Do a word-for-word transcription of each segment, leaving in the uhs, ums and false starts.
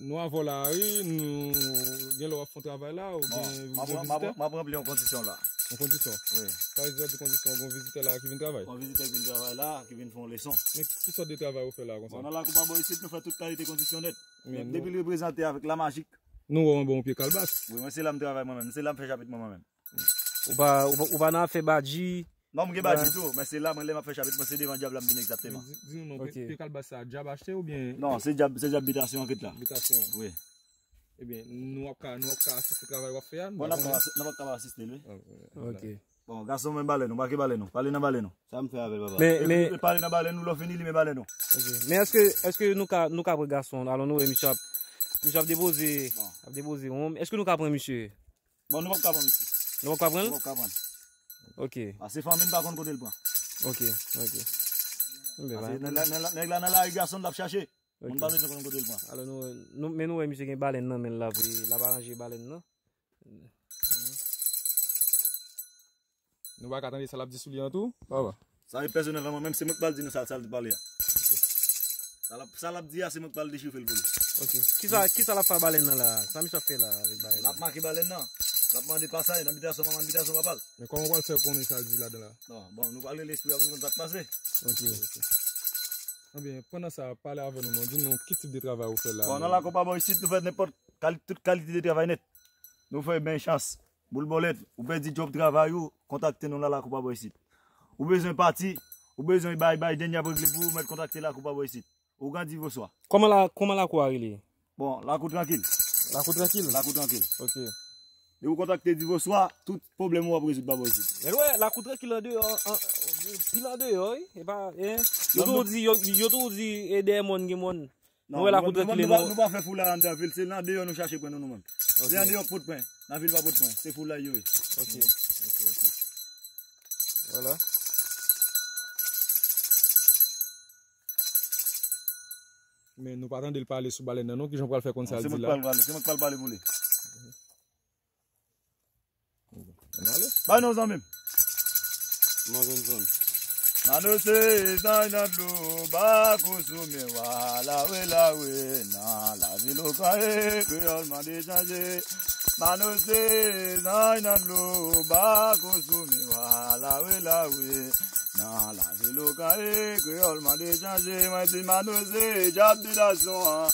Nou avè w la, wi, nou gen lè w ap fè yon travay la, oubyen ou gen vizitè? M ap ranpli yon kondisyon la. Yon kondisyon? Wi. Sa vle di, w ap di kondisyon, yon vizitè la ki vin travay? Yon vizitè ki vin travay la, ki vin fè yon leson. Men ki sòt de travay ou fè la konsa? Bon, nan lakou pa bò isit, nou fè tout kalite kondisyon nèt. Depi l reprezante avèk la majik. Nou wè w anba yon pye kalbas. Wi, mwen se la m travay mwen menm, se la m fè chapit mwen mwen menm. Ou pa, ou pa, ou pa nan afè badji? Non, m gen badji tou, men se la mwen lè m ap fè chapit mwen, se devan dyab la m vin egzakteman. Di, di nou non, pye kalbas sa, dyab achte oubyen? Non, se dyab, se dyab bitasyon an ki t la. Bitasyon an. Wi. Ebyen, nou ap ka, nou ap ka asiste travay w ap fè a? Bon, n ap ka, n ap ka asiste l, wi. Ok. Bon, gason, men balèn nou, make balèn nou, pale nan balèn nou. Sa m fè avè l, papa? Men, men pale nan balèn nou, lè w fini, limen balèn nou. Ok. Men èske, èske nou ka, nou ka pran gason, alò nou wè misye ap, misye ap depoze, ap depoze wonm. Èske nou ka pran misye? Bon, nou p ap ka pran misye. Nou p ap ka pran l? Nou p ap ka pran l. Ok. Pase fanmi n pa konn kote l pran. Ok, ok. Pase nèg la, nèg la, nèg la nan lari, gason l ap chache. Moun pa bezwen konn kote l pran. Alò nou, nou, men nou wè misye gen balèn nan men l, l ap, l ap aranje balèn nan. Nou pa ka tande sa l ap di sou li an tou, papa? Sa e pèsonèl lan mwen menm, se mwen k pral di nou sa, sa l pale a. Sa l ap, sa l ap di a, se mwen k pral dechifre l pou li. Ok. Kisa, kisa l ap fè a balèn nan la? Sa misye ap fè la avèk balèn nan? L ap make balèn nan. L ap mande pasaj nan bitasyon manman l, bitasyon papa l. Men kòman w pral fè konnen sa l di ladan la? Non, bon, nou pral rele espri a pou nou konn sa k pase. Ok, ok. Ebyen, pandan sa, pale avè nou non, di nou ki tip de travay ou fè la. Bon, nan lakou pa bò isit, nou fè nenpòt kali-, tout kalite de travay nèt. Nou fè ben chans. Boul bòlèt, ou pèdi djòb travay ou, kontakte nou nan lakou pa bò isit. Ou bezwen pati, ou bezwen bay, bay dènye ap regle pou ou, mèt kontakte lakou pa bò isit. Ou gen divoswa. Kòman la, kòman lakou a rele? Bon, lakou trankil. Lakou trankil? Lakou trankil. Ok. Depi ou kontakte divoswa, tout pwoblèm ou ap rezoud pa bò isit. Men wè, lakou trankil andeyò, an, pil andeyò, wi. E pa, en. Yo toujou di, yo, yo toujou di, e dèyè mòn gen mòn. Non, nou wè lakou trankil, nou pa, nou pa fè foulay anndan vil, se nan deyò nou chache pran nou, nou menm. Se andeyò k pot pran, nan vil pa pot pran, se foulay yo ye. Ok, ok, ok. Vwala. Men nou pa tande l pale sou balèn nan non, kijan w pral fè konn sa l di la? Se mwen k pral pale, se mwen k pral pale pou li. Ann ale. Bay non, zanmi m. Mwen vin zòn. Mano se zanj nan dlo, bako sou miwa, lawe, lawe, nan lavil Okan e, kreyòl mande chanje. Mano se zanj nan dlo, bako sou miwa, lawe, lawe, nan lavil Okan e, kreyòl mande chanje. Mwen di Mano se djab bitasyon an,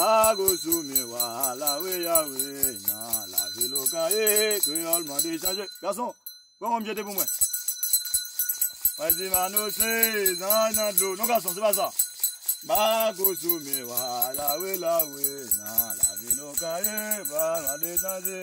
ago sou miwa, lawe, yawe, nan lavil Okan e, kreyòl mande chanje. Gason, pran yon jete pou mwen. Mwen di Mano se zanj nan dlo. Non, gason, se pa sa. Bako sou miwa, lawe, lawe, nan lavil Okan e, pa mande chanje.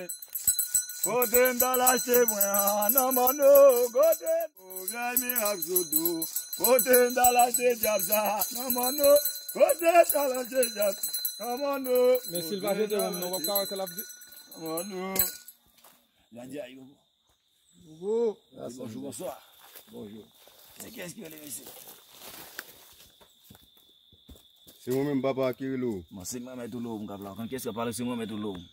Kote m t al achte pwen an nan Mano, kote m vyèy mirak sou do. Kote m t al achte djab sa nan Mano, kote m t al achte djab nan Mano. Men si l pa jete wonm nan, w ap ka wè sa l ap di. Mano. Gade a yo. Bonjou, bonswa. Bonjou. Se kiyès ki rele mesye? Se mwen menm, papa, ki rele w. Bon, se mwen mèt ou lou m k ap la. Konn kiyès k ap pale, se mwen mèt ou lou m.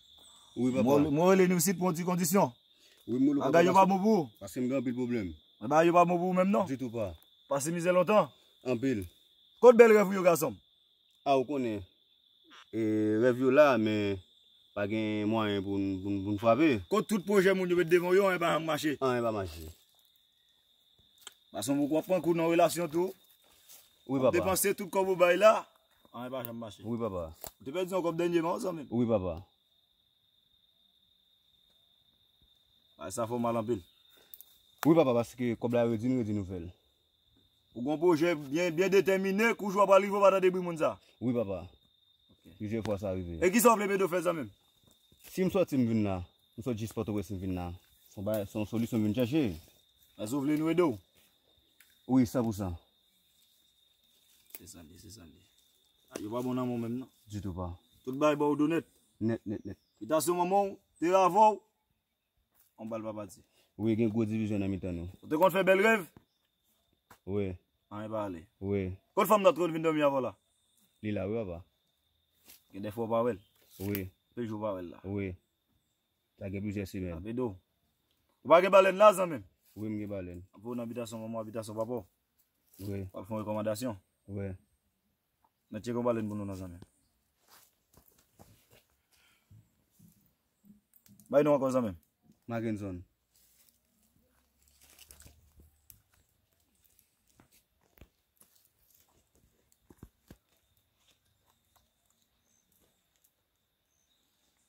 Wi, papa. Mwen rele nou isit pou yon ti kondisyon. Wi, m rele w, papa. Bagay yo pa bon pou ou? Paske m gen anpil pwoblèm. Bagay yo pa bon pou ou menm, non? Ditou pa. Pase mizè lontan? Anpil. Kot bèl rèv ou yo, gason m? A, ou konnen, e, rèv yo la, men pa gen mwayen pou n, pou n, pou n frape. Kot tout pwojè moun yo met devan w yo, anyen pa janm mache? Anyen pa mache. Paske w ap pran kou nan relasyon tou. Wi, papa. W ap depanse tout kòb ou bay la, anyen pa janm mache. Wi, papa. Ou te pèdi yon kòb dènyèman, wi, zanmi m? Wi, papa. Bagay sa fè w mal anpil. Wi, papa, paske kòb la redi n, redi n ou fè l. Ou gon pwojè byen, byen detèmine, kou jou a pral rive, ou pa tande bri moun sa? Wi, papa. Ok. Plizyè fwa sa rive. E kisa w vle m ede w fè, zanmi m? Si m sòti m vin la, m sot jis Pòtoprens m vin la. Se yon bagay, se yon solisyon m vin chèche. Èske w vle nou ede w? Wi, san pou san. Se sa l ye, se sa l ye. A, yo pa bon nan men w menm, non. Ditou pa. Tout bagay ba w do nèt. Nèt, nèt, nèt. Bitasyon manman w te avè w, yon bal pa pati. Wi, gen gwo divizyon nan mitan nou. Ou te konn fè bèl rèv? Wi. Anyen pa ale. Wi. Kot fanm nan t konn vin dòmi avè w la? Li la, wi, papa. Gen de fwa w pa wè l? Wi. Anpil jou w pa wè l la? Wi. Sa gen plizyè semèn. Ap ede w. Ou pa gen balèn la, zanmi m? Wi, m gen balèn. Ap voye w nan bitasyon manman w, bitasyon papa w. Wi. W ap fè yon rekòmandasyon. Wi. Mèt tcheke yon balèn pou nou non, zanmi m. Bay non ankò, zanmi m. Mackenson.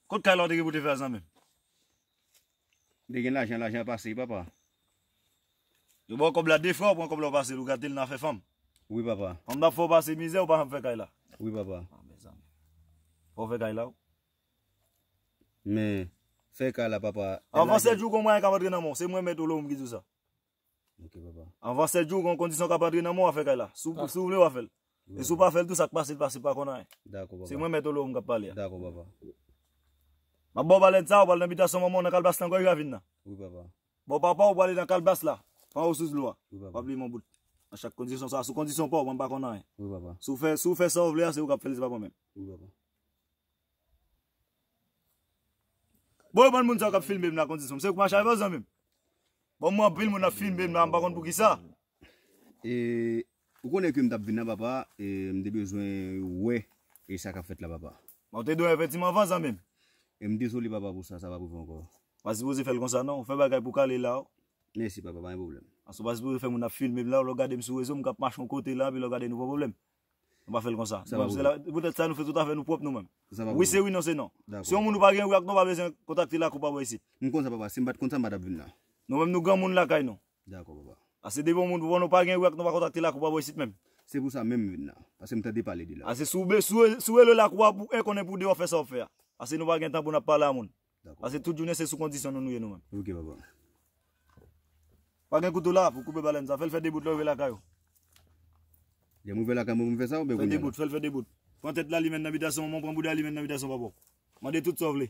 Kot kay la w te gen pou te fè a, zanmi m? Li gen lajan, lajan pase, papa. Yo ba w kòb la de fwa, ou pran kòb la, ou pase l, ou gate l nan afè fanm. Wi, papa. Fanm t ap fè w pase mizè, ou pa janm fè kay la. Wi, papa. Ah, mezanmi. Fò w fè kay la, wi. Men, fè kay la, papa. Anvan sèt jou, gon mwayen k ap antre nan men w. Se mwen, Mèt Olo, m ki di w sa. Ok, papa. Anvan sèt jou, gon kondisyon k ap antre nan men w, w a fè kay la. Si w, si w vle, w a fè l. E si w pa fè l tou, sa k pase l, pase l, pa konn anyen. Dakò, papa. Se mwen, Mèt Olo, m k ap pale a. Dakò, papa. M ap ba w balèn sa, ou pral nan bitasyon manman w nan kalbas lan, gòj ravin nan. Wi, papa. Bò papa w, ou prale nan kalbas la, pa anwo sous dlo a. Wi, papa. W ap li men w bout. Nan chak kondisyon sa, sou kondisyon pa w, mwen m pa konn anyen. Wi, papa. Si w fè, si w fè sa w vle a, se ou k ap fè l, se pa mwen menm. Wi, papa. Bon, yo bann moun sa yo k ap filme m la kondisyon. Se ou k mache avè yo, zanmi m. Bon, mwen anpil moun ap filme m la, m pa konn poukisa. E, ou konnen ke m t ap vin nan, papa, e m te bezwen wè e sa k ap fèt la, papa. Bon, ou te dwe avèti m anvan, zanmi m. E m dezole, papa, pou sa, sa p ap rive ankò. Pa sipoze fè l konsa, non. Ou fè bagay pou kale la, o. Mèsi, papa, pa gen pwoblèm. Paske ou pa sipoze fè moun ap filme m la, lè w gade m sou rezo, m k ap mache yon kote la, epi lè w gade nou pran pwoblèm. Nou pa fè l konsa. Sa pa pwoblèm. Poutèt sa, nou fè tout afè nou pwòp nou menm. Sa pa pwoblèm. Wi se wi, non se non. Dakò. Si yon moun ou pa gen wi ak non, pa bezwen kontakte lakou pa bò isit. M konn sa, papa. Si m pa t konn sa, m pa t ap vin la. Nou menm nou granmoun lakay nou. Dakò, papa. Paske depi yon moun pou nou pa gen wi ak non, pa kontakte lakou pa bò isit menm. Se pou sa menm m vin la. Paske m tande pale de la. Paske si w be-, si w, si w rele lakou a pou en konnen pou de w ap fè sa w ap fè a. Paske nou pa gen tan pou n ap pale a moun. Dakò. Paske tout jounen se sou kondisyon nou nou ye nou menm. Ok, papa. Pa gen kouto la pou koupe balèn sa. Fè l fè de bout lè w rive lakay ou. Lè m rive lakay mwen pou m fè sa oubyen kounye a la? Fè de bout, fè l fè de bout. Pran tèt la limenn nan bitasyon manman w, pran bouda limenn nan bitasyon papa w. Mande tout sa w vle.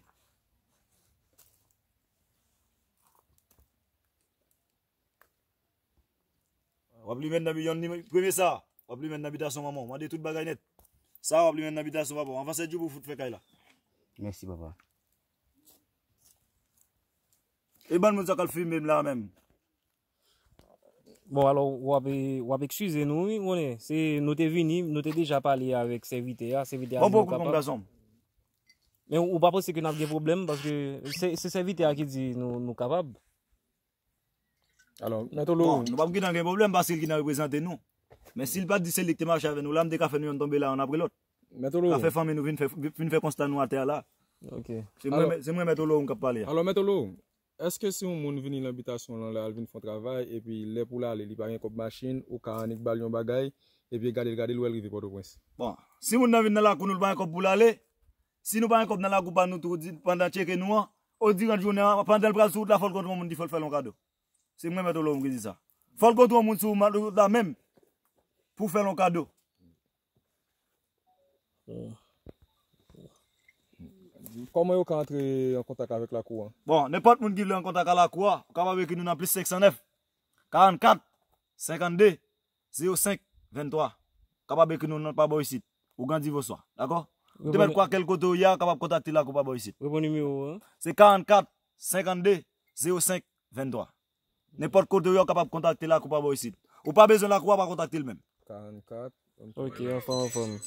W ap limen nan yon ni-, premye sa, w ap limen nan bitasyon manman w. Mande tout bagay nèt. Sa w ap limen nan bitasyon papa w. Anvan sèt jou pou w fout fè kay la. Mèsi, papa. E bann moun sa k al filme m la menm. Bon, alò, w ap, w ap eskize nou, wi, konnen. Se, nou te vini, nou te deja pale avèk sèvitè a, sèvitè a di nou kapab. Bon, bon, bon, gason. Men ou pa panse ke n ap gen pwoblèm, paske se, se sèvitè a ki di nou, nou kapab. Alò, Mèt Olo. Bon, nou p ap gentan gen pwoblèm paske l ki nan reprezante nou. Men si l pa t di se li ki te mache avè nou la, m te ka fè nou yonn tonbe la, yonn apre lòt. Mèt Olo. Ka fè fanmi nou vin fè, vin fè konsta nou atè a la. Ok. Se mwen, se mwen Mèt Olo m k ap pale a. Alò, Mèt Olo, èske si yon moun vini nan bitasyon w lan la, l vin fè yon travay, epi lè pou l ale, li pa gen kòb machin, ou ka annik ba l yon bagay, epi gade l, gade l, wè l rive Pòtoprens? Bon, si moun nan vin nan lakou nou, l pa gen kòb pou l ale, si nou pa gen kòb nan lakou pa nou tou, di, pandan tcheke nou an, odiran jounen an, pandan l pral sou wout la, fò l kontre yon moun ki fò l fè l yon kado. Se mwen Mèt Olo m ki di sa. Fò l kontre yon moun sou wout la menm pou fè l yon kado. Kòman yo ka antre an kontak avèk lakou an? Bon, nenpòt moun ki vle an kontak ak lakou a, ou kapab ekri nou nan plis senk san nèf, karant kat, senkant de, zewo senk, venntwa. Kapab ekri nou nan pa bò isit. Ou grandi voswa, dakò? Ou te mèt kwa kèl kote ou ye a, kapab kontakte lakou pa bò isit. Reponn nimewo a. Se karant kat, senkant de, zewo senk, venntwa. Nenpòt kote ou ye, ou kapab kontakte lakou pa bò isit. Ou pa bezwen lakou a, pa kontakte l menm. Karant kat. Ok, anfòm, anfòm.